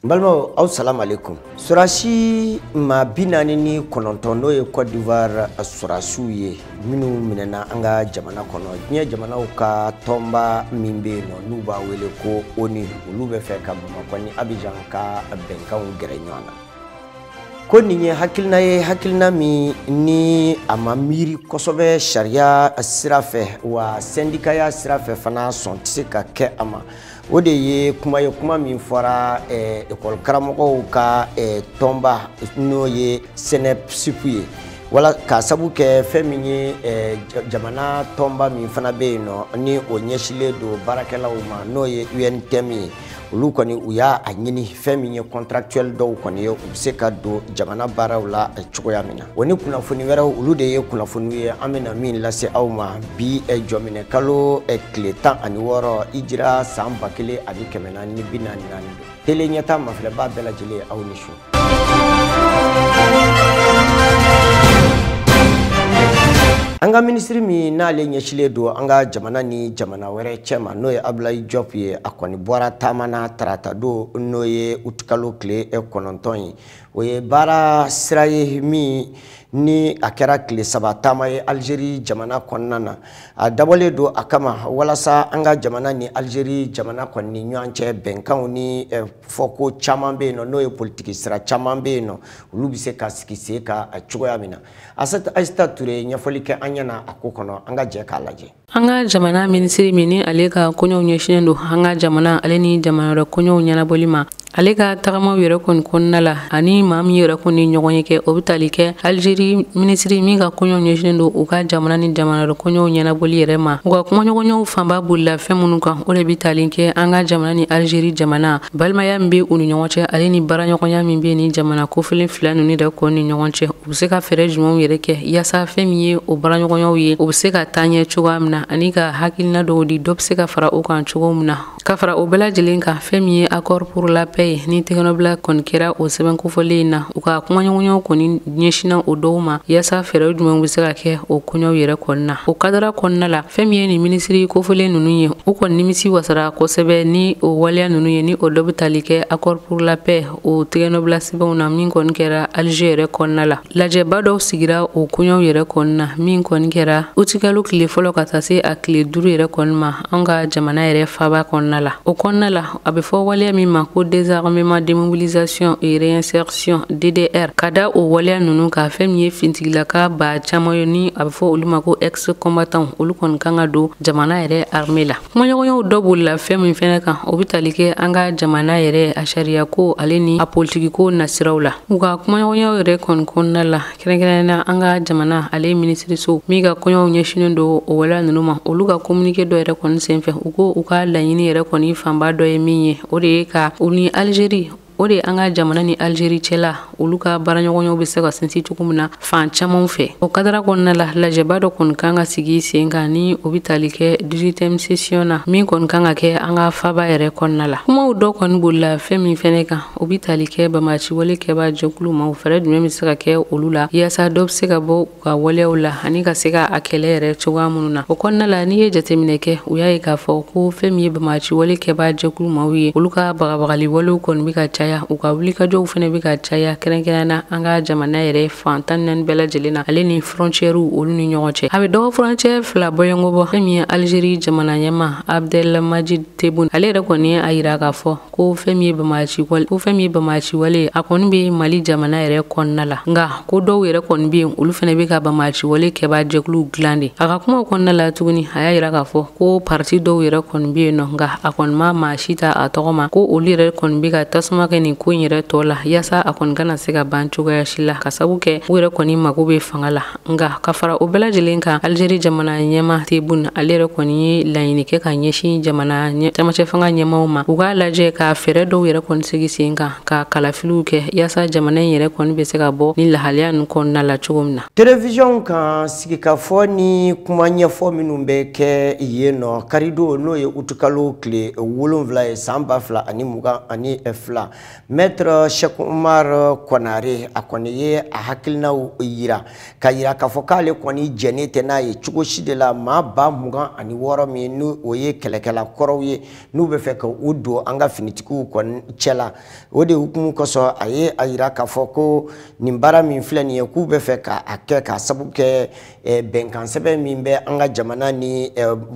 N balimaw, aw salam aleykum. Sɔrɔdasi maa 49, n'o ye Côte d'Ivoire sɔrɔdasiw ye minnu minɛna an ka jamana kɔnɔ, diɲɛ jamanaw ka tɔnba min bɛ yen nɔ n'u b'a wele ko ONU, olu bɛ fɛ ka Bamakɔ ni Abidjan ka bɛnkanw gɛrɛ ɲɔgɔn na. Ko nin ye hakilina ye, hakilina min ni a ma miiri kosɛbɛ sariya sira fɛ, wa sɛndikaya sira fɛ fana sɔn tɛ se ka kɛ a ma. O de ye kuma ye, kuma min fɔra ekɔli karamɔgɔw ka tɔnba, n'o ye SYNEPSUP ye, wala k'a sabu kɛ fɛn min ye jamana tɔnba min fana bɛ yen nɔ ni o ɲɛsinlen don baarakɛlaw ma, n'o ye UNTM ye. Olu kɔni u y'a ɲini fɛn min ye contractuel dɔw kɔni ye, u bɛ se ka don jamana baaraw la cogoya min na. O ni kunnafoni wɛrɛw, olu de ye kunnafoniw ye an bɛna min lase aw ma bi jɔminɛ kalo tile 16 hijira san 1444 don. Tele ɲɛta mafilɛba bɛɛ lajɛlen, aw ni su. An ka minisiri min n'ale ɲɛsilen don an ka jamana ni jamana wɛrɛ cɛ ma, n'o ye Abdoulaye Diop ye, a kɔni bɔra taama na tarata don, n'o ye utikalo tile 9 ye. O ye baara sira ye min ni a kɛra tile 3 taama ye Algérie jamana kɔnɔna na. A dabɔlen don a kama walasa an ka jamana ni Algérie jamana kɔni ni ɲɔgɔn cɛ bɛnkanw ni fɔko caman bɛ yen nɔ, n'o ye politiki sira caman bɛ yen nɔ, olu bɛ se ka sigi sen kan cogoya min na. Aïssata Touré ye ɲɛfɔli kɛ an ɲɛna a ko kɔnɔ, an ka jɛ k'a lajɛ. An ka jamana minisiri min ni ale ka koɲɛw ɲɛsinnen don an ka jamana ale ni jamana wɛrɛ koɲɛw ɲɛnabɔli ma, ale ka tagamaw yɛrɛ kɔni kɔnɔna la, ani maa min yɛrɛ kɔni ɲɔgɔn ye kɛ, o bɛ tali kɛ Algérie minisiri min ka koɲɛw ɲɛsinnen don u ka jamana ni jamana wɛrɛ koɲɛw ɲɛnabɔli yɛrɛ ma. U ka kumaɲɔgɔnyaw fanba bolila fɛn minnu kan, o de bɛ tali kɛ an ka jamana ni Algérie jamana balimaya min bɛ u ni ɲɔgɔn cɛ, ale ni baaraɲɔgɔnya min bɛ ni jamana kofɔlen fila ninnu yɛrɛ kɔni ni ɲɔgɔn cɛ. U bɛ se ka fɛɛrɛ jumɛnw yɛrɛ kɛ yaasa fɛn min ye o baaraɲɔgɔnyaw ye, o bɛ se ka taa ɲɛ cogoya min na, ani ka hakilina dɔw di, dɔ bɛ se ka fara o kan cogo min na. Ka fara o bɛɛ lajɛlen kan, fɛn min ye accord pour la paix ye, ni tɛgɛnɔbila kɔni kɛra o sɛbɛn kofɔlen in na, u ka kumaɲɔgɔnyaw kɔni ɲɛsinna o dɔw ma, yaasa fɛɛrɛ jumɛnw bɛ se ka kɛ o koɲɛw yɛrɛ kɔni na. O kadara kɔnɔna la, fɛn min ye nin minisiri kofɔlen ninnu ye, u kɔni nimisi wasara kosɛbɛ ni o waleya ninnu ye, ni o dɔ bɛ tali kɛ accord pour la paix o tɛgɛnɔbila sɛbɛnw na min kɔni kɛra Alger yɛrɛ kɔnɔna la. Lajɛba dɔw sigira o koɲɛw yɛrɛ kɔni na min kɔni kɛra utikalo tile fɔlɔ ka taa se a tile 5 yɛrɛ kɔni ma an ka jamana yɛrɛ faba kɔnɔna la. O kɔnɔna la, a bɛ fɔ waleya min ma ko désarmement, démobilisation et réinsertion, DDR, ka da o waleya ninnu kan, fɛn min ye fintigilaka ba caman ye ni a bɛ fɔ olu ma ko ex combattant, olu kɔni kan ka don jamana yɛrɛ armée la. Kumaɲɔgɔnyaw dɔ bolila fɛn min fɛnɛ kan, o bɛ tali kɛ an ka jamana yɛrɛ a sariya ko ale ni a politiki ko nasiraw la. U ka kumaɲɔgɔnyaw yɛrɛ kɔni kɔnɔna la, kɛrɛnkɛrɛnnenya an ka jamana ale minisiriso min ka kɔɲɔw ɲɛsinnen don o waleya ninnu ma, olu ka communiqué dɔ yɛrɛ kɔni senfɛ, u ko u ka laɲini yɛrɛ kɔni fanba dɔ ye min ye, o de ye ka u ni Algérie, o de ye an ka jamana ni Algérie cɛla olu ka baaraɲɔgɔnyaw bɛ se ka sinsin cogo min na fan caman fɛ. O kadara kɔnɔna la, lajɛba dɔ kɔni kan ka sigi sen kan ni o bɛ tali kɛ 18e session na min kɔni kan ka kɛ an ka faba yɛrɛ kɔnɔna la. Kumaw dɔ kɔni bolila fɛn min fɛnɛ kan, o bɛ tali kɛ banbaanciwale kɛbaa jɛkulu ma, o fɛɛrɛ jumɛn bɛ se ka kɛ olu la yaasa dɔ bɛ se ka bɔ u ka waleyaw la ani ka se ka a kɛlɛ yɛrɛ cogoya minnu na. O kɔnɔna la, n'i ye jateminɛ kɛ, u y'a ye k'a fɔ ko fɛn min ye banbaanciwale kɛbaa jɛkulu maaw ye, olu ka bagabagali walew kɔni bɛ ka caya, u ka wulikajɔw fɛnɛ bɛ ka caya, kɛrɛnkɛrɛnnenya na an ka jamana yɛrɛ fan 14 bɛɛ lajɛlen na, ale ni frontières olu ni ɲɔgɔn cɛ. A bɛ dɔgɔ furancɛ 2 bɔɲɔgɔnko bɔ, fɛn min ye Algérie jamana ɲɛmaa Abdelmadjid Tebboune, ale yɛrɛ kɔni ye a yira k'a fɔ ko fɛn min ye banbaanci wale, ko fɛn min ye banbaanci wale, a kɔni bɛ Mali jamana yɛrɛ kɔnɔna la, nka ko dɔw yɛrɛ kɔni bɛ yen, olu fɛnɛ bɛ ka banbaanci wale kɛbaa jɛkuluw dilan de. A ka kumaw kɔnɔna la tuguni, a y'a yira k'a fɔ ko parti dɔw yɛrɛ kɔni bɛ yen nɔ, nka a kɔni ma maa si ta a tɔgɔ ma, ko olu yɛrɛ kɔni bɛ ka tasuma kɛ nin ko in yɛrɛ tɔ la yaasa a kɔni kana se ka ban cogoya si la, ka sabu kɛ u yɛrɛ kɔni mago bɛ fanga la. Nka ka fara o bɛɛ lajɛlen kan, Algérie jamana ɲɛmaa Tebboune, ale yɛrɛ kɔni ye laɲini kɛ ka ɲɛsin jamana camancɛ fanga ɲɛmaaw ma, u k'a lajɛ ka fɛɛrɛ dɔw yɛrɛ kɔni sigi sen kan ka kalafiliw kɛ yaasa jamana in yɛrɛ kɔni bɛ se ka bɔ ni lahalaya ninnu kɔnɔna la cogo min na. Télévision kan sigikafɔ ni kuma ɲɛfɔ minnu bɛ kɛ yen nɔ karidon, n'o ye utikalo tile 7 ye san 2022. Maître Cheikh Oumar Konaré a kɔni ye a hakilinaw yira ka yira k'a fɔ k'ale kɔni jɛnnen tɛ n'a ye cogo si de la maa 26 min n'o o ye kɛlɛkɛla kɔrɔw ye n'u bɛ fɛ ka u don an ka finitigiw kɔni cɛ la. O de hukumu kosɔn a ye a yira k'a fɔ ko nin baara min filɛ nin ye k'u bɛ fɛ ka a kɛ k'a sababu kɛ bɛnkan sɛbɛn min bɛ an ka jamana ni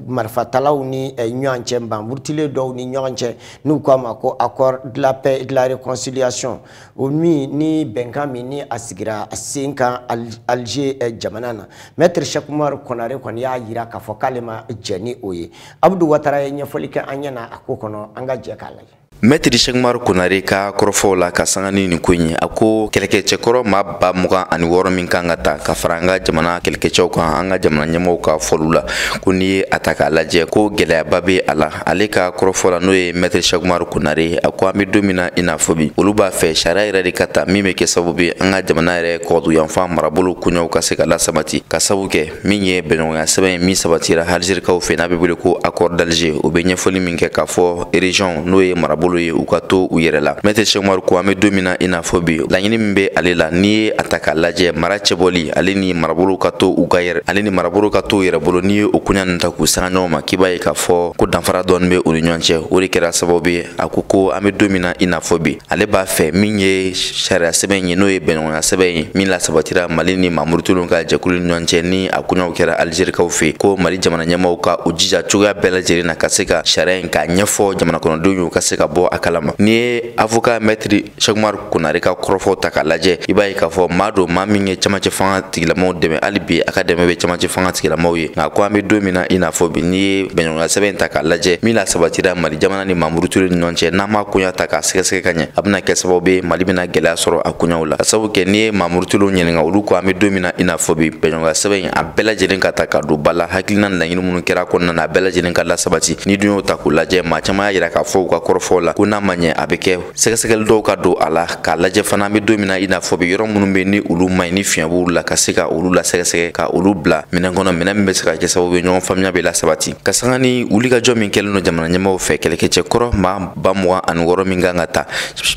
marifatalaw ni ɲɔgɔn cɛ, banburutilen dɔw ni ɲɔgɔn cɛ, n'u k'a ma ko accord de la paix et de la réconciliation, o min ni bɛnkan min ni a sigira sen kan Alger jamana na. Maître Cheikh Oumar Konaré kɔni y'a yira k'a fɔ k'ale ma jɛn ni o ye. Abdou Ouattara ye ɲɛfɔli kɛ an ɲɛna a ko kɔnɔ, an ka jɛ k'a lajɛ. Maître Cheikh Oumar Konaré ka kɔrɔfɔw la ka sanga ni nin ko in ye, a ko kɛlɛkɛcɛkɔrɔ maa 26 min kan ka ta ka fara an ka jamana kɛlɛkɛcɛw kan, an ka jamana ɲɛmɔgɔw ka fɔliw la, ko n'i ye a ta k'a lajɛ ko gɛlɛyaba bɛ a la. Ale ka kɔrɔfɔ la, n'o ye Maître Cheikh Oumar Konaré, a ko an bɛ don min na i n'a fɔ bi, olu b'a fɛ sariya yɛrɛ de ka ta min bɛ kɛ sababu ye an ka jamana yɛrɛ kɔduyanfan marabolo koɲɛw ka se ka lasabati, ka sababu kɛ min ye bɛnɲɔgɔnya sɛbɛn ye min sabatira Algérikaw fɛ n'a bɛ wele ko accord d'Alger. O bɛ ɲɛfɔli min kɛ k'a fɔ région n'o ye marabolo ye u ka to u yɛrɛ la. Maître Cheikh Oumar ko an bɛ don min na i n'a fɔ bi, laɲini min bɛ ale la, n'i ye a ta k'a lajɛ, mara cɛbɔli ale ni marabolo ka to u ka yɛrɛ, ale ni marabolo ka to u yɛrɛ bolo, n'i ye o koɲa ninnu ta k'u sanga ɲɔgɔn ma, k'i b'a ye k'a fɔ ko danfara dɔɔni bɛ u ni ɲɔgɔn cɛ. O de kɛra sababu ye a ko ko an bɛ don min na i n'a fɔ bi, ale b'a fɛ min ye sariya sɛbɛn ye, n'o ye bɛnɲɔgɔnya sɛbɛn ye min lasabatira Mali ni Mamurutilenw ka jɛkulu ni ɲɔgɔn cɛ, ni a koɲaw kɛra Algérikaw fɛ, ko Mali jamana ɲɛmaaw ka u jija cogoya bɛɛ lajɛlen na ka se ka sariya in k'a ɲɛfɔ jamana kɔnɔdenw ye, u ka se ka bɔ a kalama. N'i ye avocat Maître Cheikh Oumar Konaré ka kɔrɔfɔw ta k'a lajɛ, i b'a ye k'a fɔ maa don, maa min ye camancɛ fanga tigilamaw dɛmɛ, hali bi a ka dɛmɛ bɛ camancɛ fanga tigilamaw ye. Nka ko an bɛ don min na i n'a fɔ bi, n'i ye bɛnɲɔgɔnya sɛbɛn in ta k'a lajɛ min la sabatira Mali jamana ni Mamurutilenw ni ɲɔgɔn cɛ, n'an m'a koɲa ta k'a sɛgɛsɛgɛ ka ɲɛ, a bɛna kɛ sababu ye Mali bɛna gɛlɛya sɔrɔ a koɲaw la. Ka sababu kɛ n'i ye Mamurutilenw ɲininka, olu ko an bɛ don min na i n'a fɔ bi, bɛnɲɔgɔnya sɛbɛn in a bɛɛ lajɛlen ka ta ka don ba la, hakilina ni laɲini minnu kɛra a kɔnɔna na, a bɛɛ lajɛlen ka lasabati. Ni dun y'o ta k'o lajɛ, maa caman y'a yira k'a fɔ u ka kɔrɔfɔw la ko n'a ma ɲɛ, a bɛ kɛ sɛgɛsɛgɛli dɔw ka don a la k'a lajɛ fana an bɛ don min na i n'a fɔ bi, yɔrɔ minnu bɛ ni olu ma ɲi, ni fiɲɛ b'olu la, ka se ka olu la sɛgɛsɛgɛ ka olu bila minɛn kɔnɔ, minɛn min bɛ se ka kɛ sababu ye ɲɔgɔn faamuya bɛ lasabati. Ka sanga ni wulikajɔ min kɛlen don jamana ɲɛmaaw fɛ, kɛlɛkɛcɛ kɔrɔ maa 26 min kan ka ta,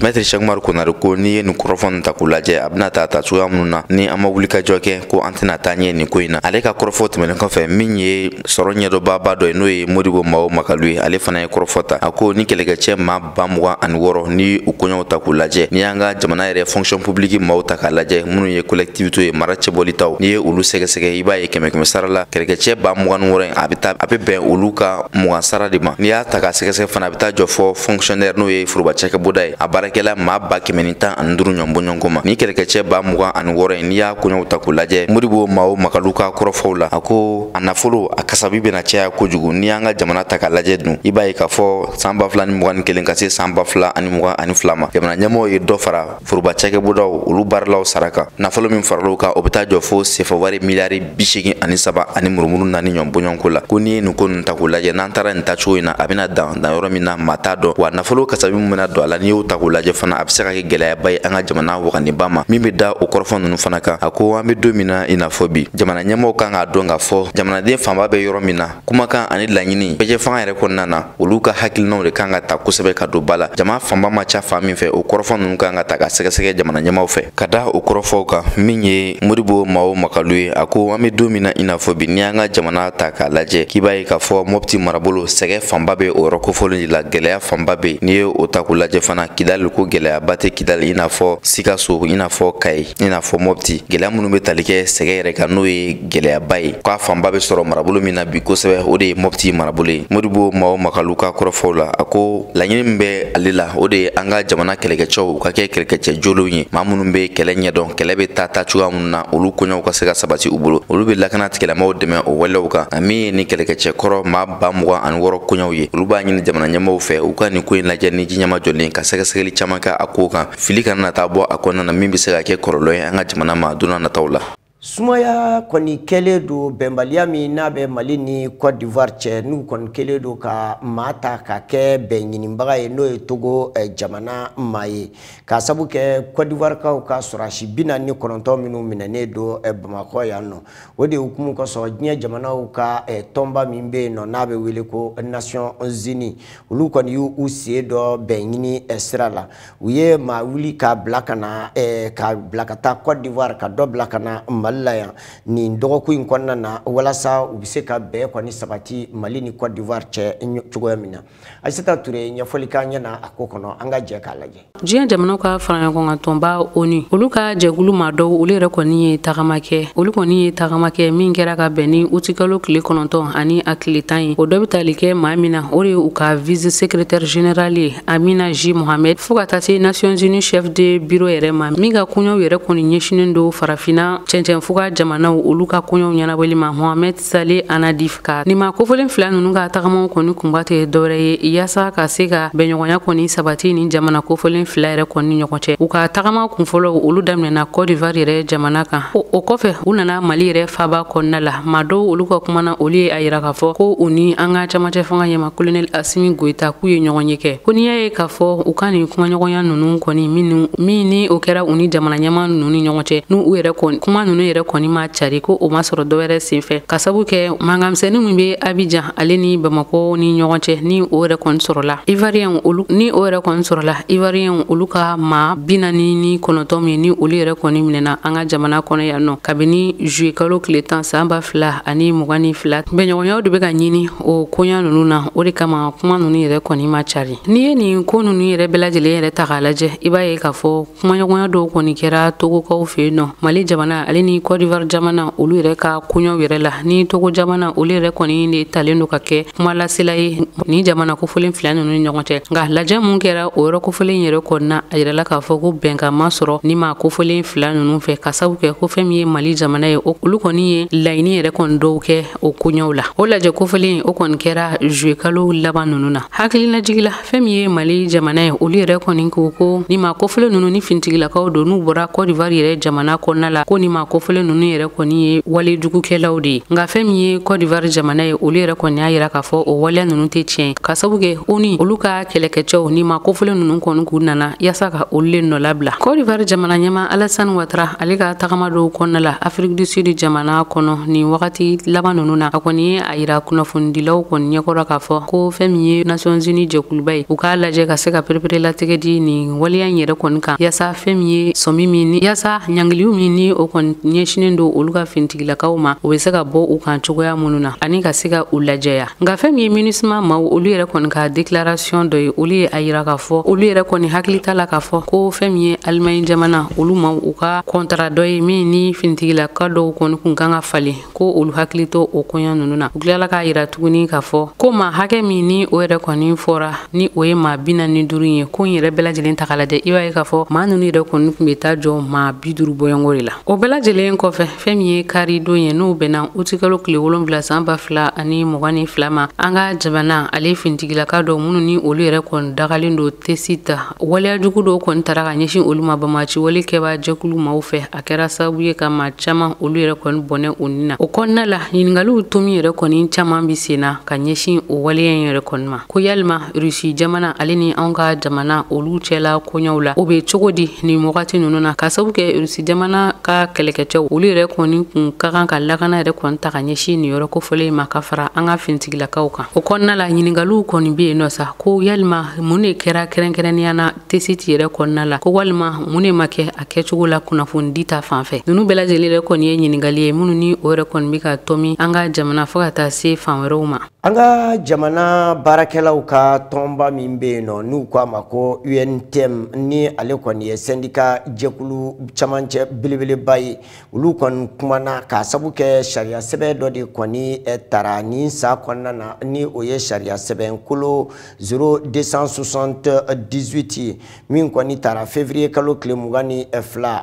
Maître Cheikh Oumar Konaré ko n'i ye nin kɔrɔfɔ ninnu ta k'u lajɛ, a bɛna ta cogoya minnu na, ni an ma wulikajɔ kɛ, ko an tɛna taa ɲɛ nin ko in na. Ale ka kɔrɔfɔ tɛmɛnen kɔfɛ, min ye sɔrɔ ɲɛdɔnbaaba dɔ ye, n'o ye Modibo Mao Makalu ye, ale fana ye kɔrɔfɔ ta. A ko ni kɛlɛkɛcɛ maa 26 ni u koɲɛw ta k'u lajɛ, n'i y'an ka jamana yɛrɛ fonction publique maaw ta k'a lajɛ, minnu ye collectivité ye, mara cɛbɔli taw, n'i ye olu sɛgɛsɛgɛ, i b'a ye 100 sara la, kɛlɛkɛcɛ 26 in a bɛ taa a bɛ bɛn olu ka 20 sara de ma. N'i y'a ta k'a sɛgɛsɛgɛ fana, a bɛ taa jɔ fɔ fonctionnaire, n'o ye foroba cakɛbonda ye, a baarakɛla maa 115 ɲɔgɔn bɔɲɔgɔnko ma. Ni kɛlɛkɛcɛ 26 in, n'i y'a koɲɛw ta k'u lajɛ, Modibo Mao Makalu ka kɔrɔfɔw la, a ko a nafolo a kasabi bɛna caya kojugu. N'i y'an ka jamana ta k'a lajɛ dun, i b'a ye k'a fɔ san 2021 ka se san 2022 ma, jamana ɲɛmɔgɔw ye dɔ fara foroba cakɛbondaw olu baaralaw sara kan. Nafolo min faral'o kan, o bɛ taa jɔ fo sefa wari miliyari 83 ani murumuru 4 ɲɔgɔn bɔɲɔgɔnko la. Ko n'i ye nin ko ninnu ta k'u lajɛ, n'an taara nin taacogo in na, a bɛna dan yɔrɔ min na, maa t'a dɔn. Wa nafolo kasabi min bɛna don a la, n'i y'o ta k'o lajɛ fana, a bɛ se ka kɛ gɛlɛyaba ye an ka jamana wagandeba ma. Min bɛ da o kɔrɔfɔ ninnu fana kan, a ko an bɛ don min na i n'a fɔ bi, jamana ɲɛmɔgɔw kan k'a dɔn k'a fɔ jamanaden fanba bɛ yɔrɔ min na, kumakan ani laɲini bɛɛ fanga yɛrɛ kɔnɔna na, olu ka hakilinaw de kan ka ta kosɛbɛ ka don ba la. Jama fanba ma ca fan min fɛ, o kɔrɔfɔ ninnu kan ka ta ka sɛgɛsɛgɛ jamana ɲɛmaaw fɛ. Ka da o kɔrɔfɔw kan, min ye Modibo Mao Makalu ye, a ko an bɛ don min na i n'a fɔ bi, n'i y'an ka jamana ta k'a lajɛ, k'i b'a ye k'a fɔ Mopti marabolo sɛgɛ fanba bɛ o yɔrɔ kofɔlen de la, gɛlɛya fanba bɛ. N'i ye o ta k'o lajɛ fana, Kidali ko gɛlɛyaba tɛ Kidali i n'a fɔ Sikaso, i n'a fɔ Kayi, i n'a fɔ Mopti. Gɛlɛya minnu bɛ tali kɛ sɛgɛ yɛrɛ kan, n'o ye gɛlɛyaba ye, k'a fanba bɛ sɔrɔ marabolo min na bi kosɛbɛ, o de ye Mopti marabolo ye. Modibo Mao Makalu ka kɔrɔfɔw la, a ko laɲini min bɛ ale la, o de ye an ka jamana kɛlɛkɛcɛw ka kɛ kɛlɛkɛcɛ jolenw ye, maa minnu bɛ kɛlɛ ɲɛdɔn, kɛlɛ bɛ taa cogoya minnu na, olu koɲɛw ka se ka sabati u bolo, olu bɛ lakana tigilamaw dɛmɛ o walew kan. Nka min ye ni kɛlɛkɛcɛ kɔrɔ maa 26 koɲɛw ye, olu b'a ɲini jamana ɲɛmaaw fɛ u ka nin ko in lajɛ ni ji ɲɛma jɔlen, ka sɛgɛsɛgɛli caman kɛ a ko kan, fili kana na taa bɔ a kɔnɔna na min bɛ se ka kɛ kɔlɔlɔ ye an ka jamana ma don nataw la. Sumaya kɔni kɛlen don bɛnbaliya min n'a bɛ Mali ni Côte d'Ivoire cɛ, n'u kɔni kɛlen don ka maa ta ka kɛ bɛn ɲinibaga ye, n'o ye Togo jamana maa ye, k'a sabu kɛ Côte d'Ivoire kaw ka sɔrɔdasi 49 minnu minɛnen don Bamakɔ yan nɔ. O de hukumu kosɔn, diɲɛ jamanaw ka tɔnba min bɛ yen nɔ n'a bɛ wele ko Nations Unies, olu kɔni y'u sen dɔ bɛn ɲini sira la. U ye maa wuli k'a bila ka na, k'a bila ka taa Côte d'Ivoire, ka dɔ bila ka na Mali la yan nin dɔgɔkun in kɔnɔna na, walasa u bɛ se ka bɛn kɔni sabati Mali ni Côte d'Ivoire cɛ cogoya min na. Aïssata Touré ɲɛfɔli k'an ɲɛna a ko kɔnɔ, an ka jɛ k'a lajɛ. Diɲɛ jamanaw ka faraɲɔgɔnkan tɔnba ONU, olu ka jɛkulu maa dɔw, olu yɛrɛ kɔni ye tagama kɛ. Olu kɔni ye tagama kɛ min kɛra ka bɛn ni utikalo tile 9 ani a tile 10 ye. O dɔ bɛ tali kɛ maa min na, o de ye u ka vice secrétaire général ye, Amina J Mohamed, fo ka taa se Nations Unies chef de bureau yɛrɛ ma, min ka koɲɛw yɛrɛ kɔni ɲɛsinnen don farafinna cɛncɛn fuga jamanaw olu ka koɲɛw ɲɛnabɔli ma, Mohamed Saleh Anadif. Ka nin maa kofɔlen fila ninnu ka tagamaw kɔni kunba tɛ dɔwɛrɛ ye yaasa ka se ka bɛnɲɔgɔnya kɔni sabati ni jamana kofɔlen fila yɛrɛ kɔni ni ɲɔgɔn cɛ. U ka tagama kunfɔlɔ, olu daminɛna Côte d'Ivoire yɛrɛ jamana kan. O kɔfɛ, u nana Mali yɛrɛ faba kɔnɔna la. Maa dɔw, olu ka kumana, olu ye a yira k'a fɔ ko u ni an ka camancɛ fanga ɲɛma, colonel Assimi Goïta, k'u ye ɲɔgɔn ye kɛ. Ko n'i y'a ye k'a fɔ u ka nin kumaɲɔgɔnya ninnu kɔni minnu min ni o kɛra u ni jamana ɲɛma ninnu ni ɲɔgɔn cɛ, n'u u yɛrɛ kɔni kuma ninnu yɛrɛ kɔni ma cari, ko o ma sɔrɔ dɔwɛrɛ senfɛ, ka sabu kɛ mankanmisɛnnin min bɛ Abidjan ale ni Bamakɔ ni ɲɔgɔn cɛ, ni o yɛrɛ kɔni sɔrɔla Ivoirien olu ni o yɛrɛ kɔni sɔrɔla Ivoirien olu ka maa 49 min ni olu yɛrɛ kɔni minɛna an ka jamana kɔnɔ yan nɔ kabini juillet kalo tile 10 san 2022. Bɛnɲɔgɔnyaw de bɛ ka ɲini o koɲa ninnu na, o de kama kuma ninnu yɛrɛ kɔni ma cari. N'i ye nin ko ninnu yɛrɛ bɛɛ lajɛlen yɛrɛ ta k'a lajɛ, i b'a ye k'a fɔ kumaɲɔgɔnya dɔw kɔni kɛra Togokaw fɛ yen nɔ, Mali jamana ale ni Côte d'Ivoire jamana olu yɛrɛ ka koɲɛw yɛrɛ la, ni Togo jamana olu yɛrɛ kɔni de talen don ka kɛ kumalasela ye ni jamana kofɔlen fila ninnu ni ɲɔgɔn cɛ. Nka lajɛ mun kɛra o yɔrɔ kofɔlen yɛrɛ kɔnɔna, a yirala k'a fɔ ko bɛnkan ma sɔrɔ ni maa kofɔlen fila ninnu fɛ, ka sabu kɛ ko fɛn min ye Mali jamana ye, olu kɔni ye laɲini yɛrɛ kɔni dɔw kɛ o koɲɛw la. O lajɛ kofɔlen, o kɔni kɛra juillet kalo laban ninnu na. Hakilinajigi la, fɛn min ye Mali jamana ye, olu yɛrɛ kɔni ko ko ni maa kofɔlen ninnu ni finitigilakaw don, n'u bɔra Côte d'Ivoire yɛrɛ jamana kɔnɔna la, ko ni maa kofɔlen ninnu yɛrɛ kɔni ye walejugukɛlaw de ye. Nka fɛn min ye Côte d'Ivoire jamana ye, olu yɛrɛ kɔni y'a yira k'a fɔ o waleya ninnu tɛ tiɲɛ, ka sabu kɛ ONU olu ka kɛlɛkɛcɛw ni maa kofɔlen ninnu kɔni k'u nana yaasa ka olu le nɔ labila. Côte d'Ivoire jamana ɲɛma Alassane Ouattara, ale ka tagama dɔw kɔnɔna la Afrique du Sud jamana kɔnɔ nin wagati laban ninnu na, a kɔni ye a yira kunnafonidilaw kɔni ɲɛkɔrɔ k'a fɔ ko fɛn min ye Nations Unies jɛkuluba ye, u k'a lajɛ ka se ka pereperelatigɛ di nin waleya in yɛrɛ kɔni kan, yaasa fɛn min ye sɔmi min ni yaasa ɲangiliw min ni o kɔni ɲɛsinnen don olu ka finitigilakaw ma, o bɛ se ka bɔ u kan cogoya minnu na ani ka se ka u lajɛya. Nka fɛn min ye MINUSMA maaw, olu yɛrɛ kɔni ka déclaration dɔ ye, olu ye a yira k'a fɔ olu yɛrɛ kɔni hakili t'a la k'a fɔ ko fɛn min ye Allemagne jamana olu maaw u ka contrat dɔ ye min ni finitigilaka dɔw kɔni kun kan ka falen, ko olu hakili to o koɲa ninnu na. U tilala k'a yira tuguni k'a fɔ ko maa hakɛ min ni o yɛrɛ kɔni fɔra, ni o ye maa 45 ye, ko in yɛrɛ bɛɛ lajɛlen ta k'a lajɛ, i b'a ye k'a fɔ maa ninnu yɛrɛ kɔni tun bɛ taa jɔ maa 50 bɔɲɔgɔnko de la. O bɛɛ lajɛlen kɔfɛ, fɛn min ye kari don ye, n'o bɛnna utikalo tile 7 san 2022 ma, an ka jamana ale finitigilaka dɔw minnu ni olu yɛrɛ kɔni dagalen don Tessit, waleyajugu dɔw kɔni taara ka ɲɛsin olu ma bamaci wale kɛbaa jɛkulu maaw fɛ, a kɛra sababu ye ka maa caman olu yɛrɛ kɔni bɔnɛ u ni na. O kɔnɔna la, ɲininkaliw tomi yɛrɛ kɔni caman bɛ sen na ka ɲɛsin o waleya in yɛrɛ kɔni ma, ko yalima Rusi jamana ale ni anw ka jamana olu cɛla koɲɛw la, o bɛ cogo di nin wagati ninnu na, ka sababu kɛ Rusi jamana ka kɛlɛkɛcɛw olu yɛrɛ kɔni kun ka kan ka lakana yɛrɛ kɔni ta ka ɲɛsin nin yɔrɔ kofɔlen ma ka fara an ka finitigilakaw kan. O kɔnɔna la, ɲininkaliw kɔni bɛ yen nɔ sa, ko yalima mun de kɛra kɛrɛnkɛrɛnnenya na Tessit yɛrɛ kɔnɔna la, ko walima mun de ma kɛ a kɛcogo la kunnafonidi ta fan fɛ. Ninnu bɛɛ lajɛlen yɛrɛ kɔni ye ɲininkali ye minnu ni o yɛrɛ kɔni bɛ ka tɔmi an ka jamana fo ka taa se fan wɛrɛw ma. An ka jamana baarakɛlaw ka tɔnba min bɛ yen nɔ, n'u ko a ma ko UNTM, ni ale kɔni ye syndicat jɛkulu camancɛ belebeleba ye, olu kɔni kumana k'a sabu kɛ sariya sɛbɛn dɔ de kɔni tara nin san kɔnɔna na, ni o ye sariya sɛbɛn kolo 0278 ye, min kɔni tara février kalo tile 22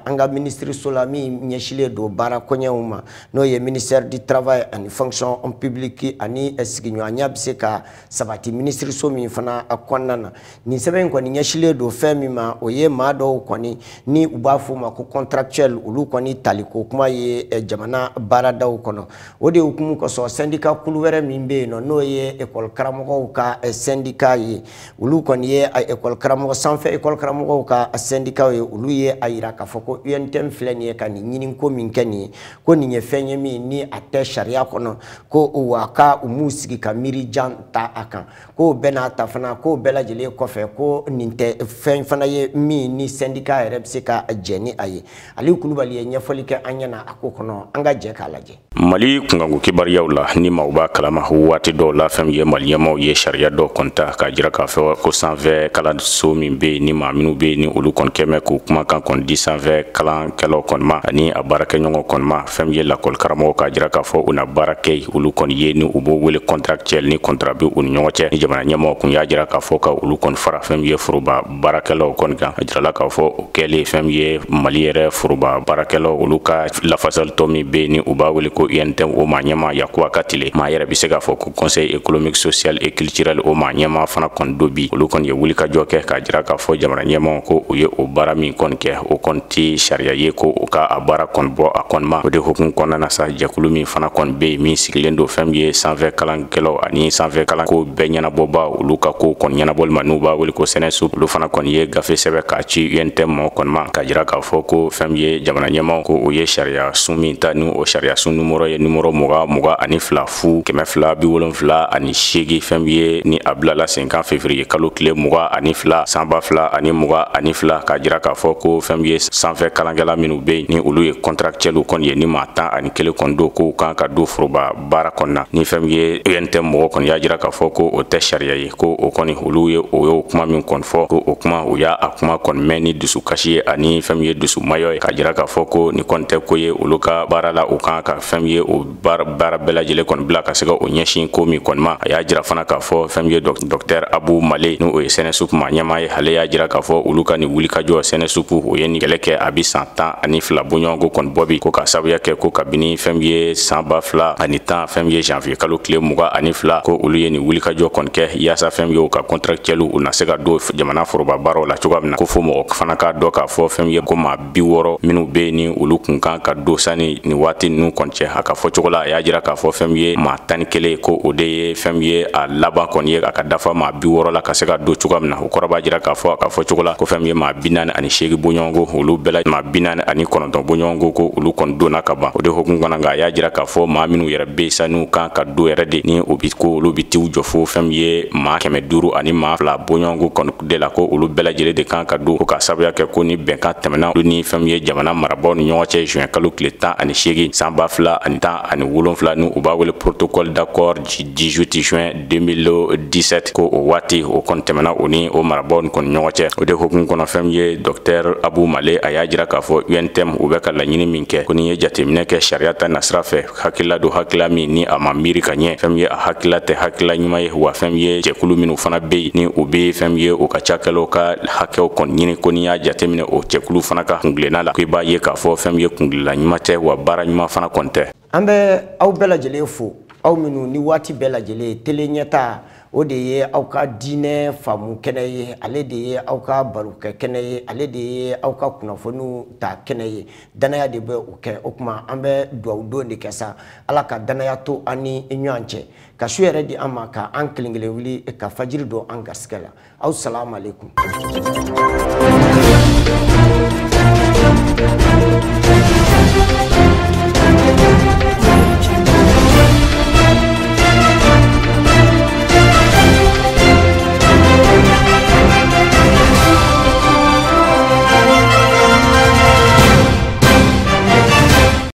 an ka minisiriso la min ɲɛsilen don baara koɲɛw ma, n'o ye ministère du travail ani fonction publique ani sigiɲɔgɔnya bɛ se ka sabati minisiriso min fana kɔnɔna na. Nin sɛbɛn in kɔni ɲɛsilen don fɛn min ma, o ye maa dɔw kɔni ni u b'a fɔ o ma ko contractuel, olu kɔni tali ko kuma ye jamana baaradaw kɔnɔ. O de hukumu kosɔn syndicat kulu wɛrɛ min bɛ yen nɔ, n'o ye école karamɔgɔw ka syndicat ye, olu kɔni ye école karamɔgɔ sanfɛ école karamɔgɔw ka syndicat ye, olu ye a yira k'a fɔ ko UNTM filɛ nin ye ka nin ɲini ko min kɛ nin ye, ko nin ye fɛn ye min ni a tɛ sariya kɔnɔ, ko wa ka u m'u sigi ka miiri jan ta a kan, k'o bɛɛ n'a ta fana, k'o bɛɛ lajɛlen kɔfɛ ko nin tɛ fɛn fana ye min ni syndicat yɛrɛ bɛ se ka jɛ ni a ye. Aliou Kulubali ye ɲɛfɔli kɛ an ɲɛna a ko kɔnɔ, an ka jɛ k'a lajɛ. Mali kunkanko kibaruyaw la, ni maaw b'a kalama, waati dɔw la fɛn min ye Mali ɲɛmaaw ye sariya dɔw kɔni ta k'a jira k'a fɔ ko sanfɛ kalanso min bɛ yen, ni maa minnu bɛ yen ni olu kɔni kɛmɛ k'u kumakan kɔni di sanfɛ kalankɛlaw kɔni ma ani a baarakɛɲɔgɔn kɔni ma, fɛn min ye lakɔli karamɔgɔ, k'a jira k'a fɔ u na baara kɛ olu kɔni ye ni u b'o wele contractuel, ni contrat bɛ u ni ɲɔgɔn cɛ. Ni jamana ɲɛmaaw kun y'a jira k'a fɔ ka olu kɔni fara fɛn min ye foroba baarakɛlaw kɔni kan, a jirala k'a fɔ o kɛlen fɛn min ye Mali yɛrɛ foroba baarakɛlaw olu ka lafasalitɔn min bɛ yen ni u b'a wele ko UNTM, o maa ɲɛmaa Yakuba Katile, maa yɛrɛ bɛ se k'a fɔ ko Conseil économique social et culturel, o maa ɲɛmaa fana kɔni do bi, olu kɔni ye wulikajɔ kɛ k'a jira k'a fɔ jamana ɲɛmaaw ko u ye o baara min kɔni kɛ, o kɔni tɛ sariya ye, ko u ka a baara kɔni bɔ a kɔni ma. O de hukumu kɔnɔna na sa, jɛkulu min fana kɔni bɛ yen min sigilen don fɛn min ye sanfɛ kalankɛlaw ani sanfɛ kalanko bɛɛ ɲɛnabɔba olu ka ko kɔni ɲɛnabɔli ma, n'u b'a wele ko SYNESUP, olu fana kɔni ye gafe sɛbɛn k'a ci UNTM mɔgɔ kɔni ma k'a jira k'a fɔ ko fɛn min ye jamana ɲɛmaaw ko u ye sariya sun min ta, ni o sariya sun numéro ye numéro 20 22 278, fɛn min ye ni a bilala sen kan février kalo tile 22 san 2022, k'a jira k'a fɔ ko fɛn min ye sanfɛ kalankɛla minnu bɛ yen ni olu ye contractuel kɔni ye, ni maa 11 kɔni don k'u kan ka don foroba baara kɔni na, ni fɛn min ye UNTM mɔgɔ kɔni y'a jira k'a fɔ ko o tɛ sariya ye, ko o kɔni olu ye o y'o kuma min kɔni fɔ, ko o kuma u y'a kuma kɔni mɛn ni dusukasi ye ani fɛn min ye dusumayɔ ye, k'a jira k'a fɔ ko nin kɔni tɛ ko ye olu ka baara la, u kan ka fɛn min ye o baara bɛɛ lajɛlen kɔni bila ka se ka o ɲɛsin ko min kɔni ma. A y'a jira fana k'a fɔ fɛn min ye docteur Abou Male, n'o ye SYNESUP maa ɲɛmaa ye, ale y'a jira k'a fɔ olu ka nin wulikajɔ SYNESUP o ye nin kɛlɛ kɛ a bɛ san 12 bɔɲɔgɔnko kɔni bɔ bi, ko k'a sababuya kɛ ko kabini fɛn min ye san 2010 fɛn min ye janvier kalo tile 22, ko olu ye nin wulikajɔ kɔni kɛ yaasa fɛn min ye u ka contractuel u na se ka don jamana foroba baaraw la cogoya min na. Ko fo mɔgɔ fana k'a dɔn k'a fɔ fɛn min ye ko maa 60 minnu bɛ yen ni olu kun kan ka don sanni nin waati ninnu kɔni cɛ, a ka fɔ cogo la a y'a jira k'a fɔ fɛn min ye maa 11 ko o de ye fɛn min ye a laban kɔni ye a ka dafa maa 60 la ka se ka don cogoya min na. O kɔrɔ b'a jira k'a fɔ a ka fɔ cogo la ko fɛn min ye maa 48 bɔɲɔgɔnko, olu bɛɛ la maa 49 bɔɲɔgɔnko ko olu kɔni donna ka ban. O de hukumu kɔnɔ, nka a y'a jira k'a fɔ maa minnu yɛrɛ bɛ yen sa n'u kan ka don yɛrɛ de, ni o bi ko olu bi t'u jɔ fo fɛn min ye maa 500 ani maa 2 bɔɲɔgɔnko kɔni de la, ko olu bɛɛ lajɛlen de kan ka don, ko k'a sababuya kɛ ko ni bɛnkan tɛmɛna olu ni fɛn min ye jamana marabaaw ni ɲɔgɔn cɛ juin kalo tile 18 san 2017, n'u u b'a wele protocole d'accord du 18 juin 2017, ko o waati o kɔni tɛmɛna o ni o marabaaw kɔni ɲɔgɔn cɛ. O de hukumu kɔnɔ fɛn min ye docteur Abou Male, a y'a jira k'a fɔ UNTM u bɛ ka laɲini min kɛ, ko n'i ye jateminɛ kɛ sariya ta nasira fɛ, hakilila don hakilila min ni a ma miiri ka ɲɛ, fɛn min ye a hakilila tɛ hakilila ɲuman ye, wa fɛn min ye jɛkulu minnu fana bɛ yen ni u bɛ fɛn min ye u ka cakɛlaw ka hakɛw kɔni ɲini, ko n'i y'a jateminɛ o jɛkulu fana ka kungilenna la, ko i b'a ye k'a fɔ fɛn min ye kungilenna ɲuman tɛ, wa baara ɲuman fana kɔni tɛ. An bɛ aw bɛɛ lajɛlen fo, aw minnu ni waati bɛɛ lajɛlen télé ɲɛta o de ye aw ka diinɛ faamu kɛnɛ ye, ale de ye aw ka barokɛ kɛnɛ ye, ale de ye aw ka kunnafoniw ta kɛnɛ ye, danaya de bɛ o kɛ. O tuma an bɛ dugawu don de kɛ sa, Ala ka danaya to an ni ɲɔgɔn cɛ, ka su yɛrɛ di an ma, ka an kelen kelen wuli ka fajiri don an garisɛgɛ la. Aw salamu aleykum.